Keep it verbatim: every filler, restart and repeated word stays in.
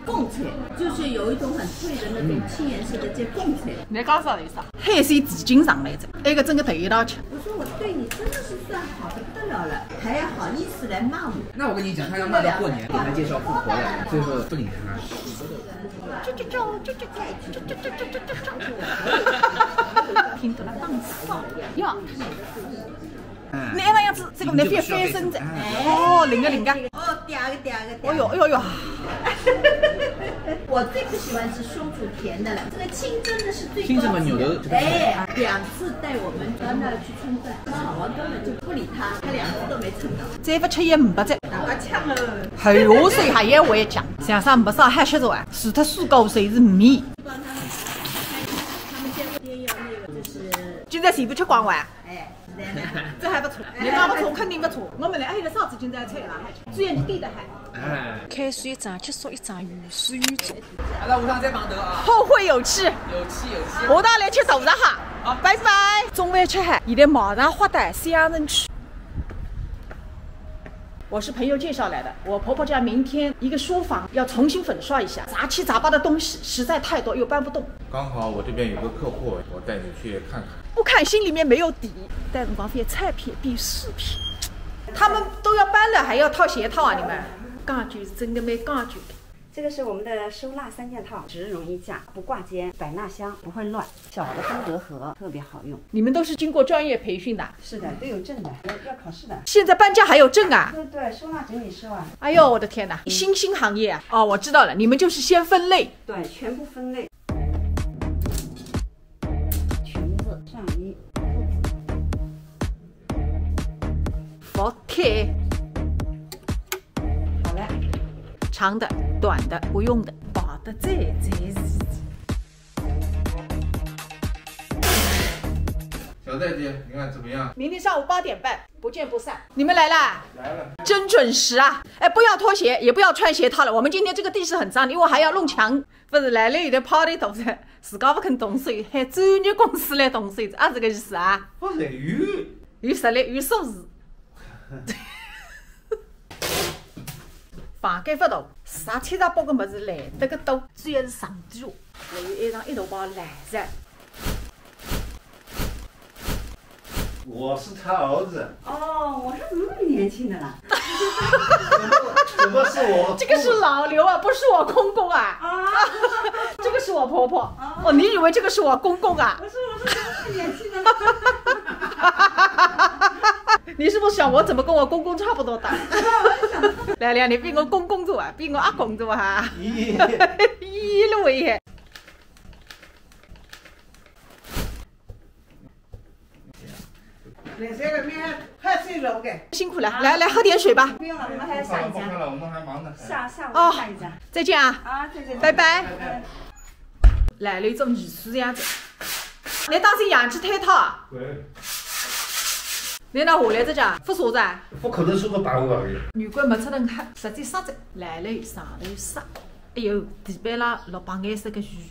贡菜，就是有一种很脆的那种青颜色的叫贡菜。侬讲啥意思啊？海鲜提筋上来着，埃个真个头一道吃。我说我对你真的是算好的不得了了，还要好意思来骂我？那我跟你讲，他要骂到过年，给他介绍富婆来，最后不理他。听得了当爽呀！ 侬埃个样子，这个侬翻翻身子。哦，灵个灵个。哦，嗲个嗲个。哦哟，哎哟哟。我最不喜欢吃胸脯甜的了，这个清蒸的是最高级的。清蒸嘛，牛肉就哎，两次带我们到那儿去称赞，老王根本就不理他，他两次都没称到。再不吃也没得。大家抢了。还有谁还要我讲？像啥没啥好吃的啊？除脱水果侪是面。帮他们，他们现在要那个就是。今朝全部吃光完。 哎，是的呢。这还不错，侬讲不错，肯定不错。我们来还有个啥子今朝菜啦，还主要是对的还。哎，开水一张，结束一张，有水有种。阿拉下趟再碰头啊。后会有期。有期有期。下趟来吃大闸蟹。好，拜拜。中饭吃好，现在马上回到乡镇去。 我是朋友介绍来的，我婆婆家明天一个书房要重新粉刷一下，杂七杂八的东西实在太多，又搬不动。刚好我这边有个客户，我带你去看看。不看心里面没有底，带辰光发照片变视频，他们都要搬了，还要套鞋套啊！你们讲究是真的没讲究的。 这个是我们的收纳三件套，植绒衣架，不挂肩，百纳箱，不会乱，小的分隔盒，特别好用。你们都是经过专业培训的？是的，都有证的，要要考试的。现在搬家还有证啊？对对，收纳整理师啊。哎呦，我的天哪，新兴行业啊！哦，我知道了，你们就是先分类。对，全部分类。裙子、上衣、裤子。服帖。 好了。长的、短的、不用的，摆得整整齐齐。小戴姐，你看怎么样？明天上午八点半，不见不散。你们来啦？来了。真准时啊！哎，不要拖鞋，也不要穿鞋套了。我们今天这个地势很脏，因为还要弄墙。不是，来了有点party动作，自家不肯动手，喊专业公司来动手，啊，这个意思啊？不是，有有实力，有素质。 房间勿大，啥七十八个物事来得个多，主要是床垫，还有一床一大包烂衫。我是他儿子。哦，我说怎么那么年轻的啦？怎么怎么是我？这个是老刘啊，不是我公公啊。啊，这个是我婆婆。哦，你以为这个是我公公啊？不是，我说怎么那么年轻的啦？ 你是不是想我怎么跟我公公差不多大？来来，你比我公公大啊，比我阿公大哈。咦，一路一。来，这个面还水了的。辛苦了，来来喝点水吧。不用了，我们还要下一家。不看了，不看了，我们还忙呢。下下午哦，下一家。再见啊。啊，再见。拜拜。拜拜。来了一种艺术样子。侬当心氧气太套啊。对。 侬哪下来只脚？勿舍得啊？勿可能舍得摆我个。女官没出等汗，实际上只来了上头啥？哎哟，地板浪落白颜色个雨，